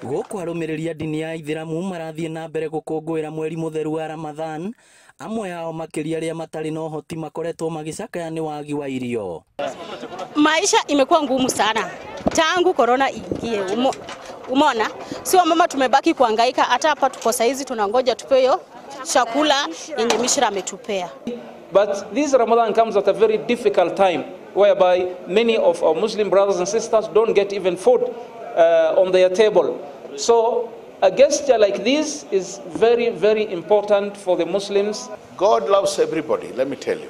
Gũkũ arũmĩrĩri a ndini ya Ithĩramu marathiĩ na mbere gũkũngũĩra mweri mũtheru wa Ramadhan, amwe ao makĩria arĩa matarĩ na ũhoti makoretwo magĩcakaya nĩ wagi wa irio. Maisha imekuwa ngumu sana tangu corona ingie. Umeona, sio mama, tumebaki kuhangaika. Hata hapa tuko saizi tunangoja tupewe chakula yenye Mishra ametupea. But this Ramadan comes at a very difficult time whereby many of our Muslim brothers and sisters don't get even food on their table. So a gesture like this is very, very important for the Muslims. God loves everybody, let me tell you.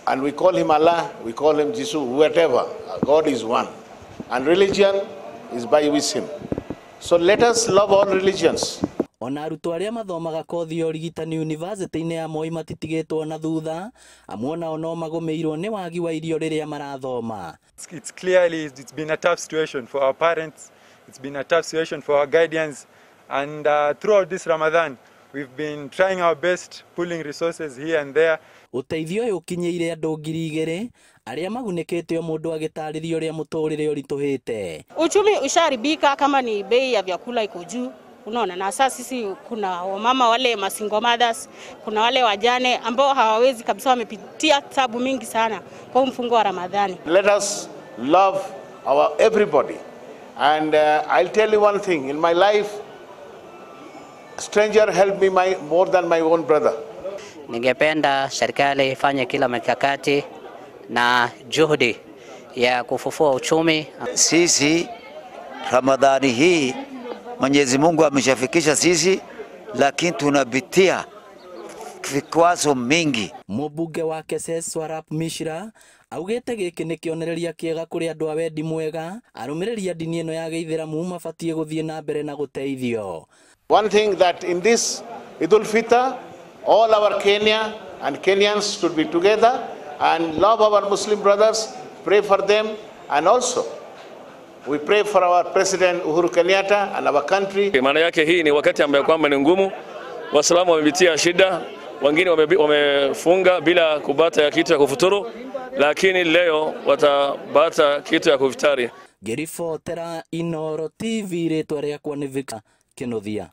And we call him Allah, we call him Jesus, whatever. God is one. And religion is by wisdom. So let us love all religions. Ona arutwo arĩa mathomaga kothi ya ũrigitani university-inĩ ya Moi matitigĩtwo na thutha, amwe nao no magũmĩirwo nĩ wagi wa irio rĩrĩa marathoma. It's clearly it's been a tough situation for our parents, it's been a tough situation for our guardians, and throughout this Ramadan we've been trying our best, pulling resources here and there. Ũteithio ũyũ ũkinyĩire andũ 2000 arĩa magunĩkĩte o mũndũ agĩtarĩria ũrĩa mũtũrĩre ũritũhĩte. Uchumi usharibika, kama ni bei ya vyakula iko juu. Unaona, na sasa sisi kuna wamama wale single mothers, kuna wale wajane ambao hawawezi kabisa, wamepitia tabu mingi sana kwa mfungo wa Ramadhani. Let us love our everybody. And I'll tell you one thing, in my life stranger helped me more than my own brother. Ningependa serikali ifanye kila mikakati na juhudi ya kufufua uchumi. Sisi Ramadhani hii Mwenyezi Mungu ameshafikisha sisi, lakini tunapitia vikwazo mingi. Mũmbunge wa Keses Swarup Mishra augĩte gĩkĩ nĩ kĩonereria kĩega kũrĩ andũ a wendi mwega, arũmĩrĩri a ndini ĩno ya gĩithĩramu mabatiĩ gũthiĩ na mbere na gũteithio. One thing that in this Eid al-Fitr, all our Kenya and Kenyans should be together and love our Muslim brothers, pray for them, and also we pray for our President Uhuru Kenyatta and our country. Maana yake hii ni wakati ambayo kwamba ni ngumu, Waislamu wamepitia shida, wengine wamefunga bila kupata ya kitu ya kufuturu, lakini leo watapata kitu ya kufutari. Ngĩribotera Inooro TV, rĩtwa rĩakwa nĩ Victor Kinuthia.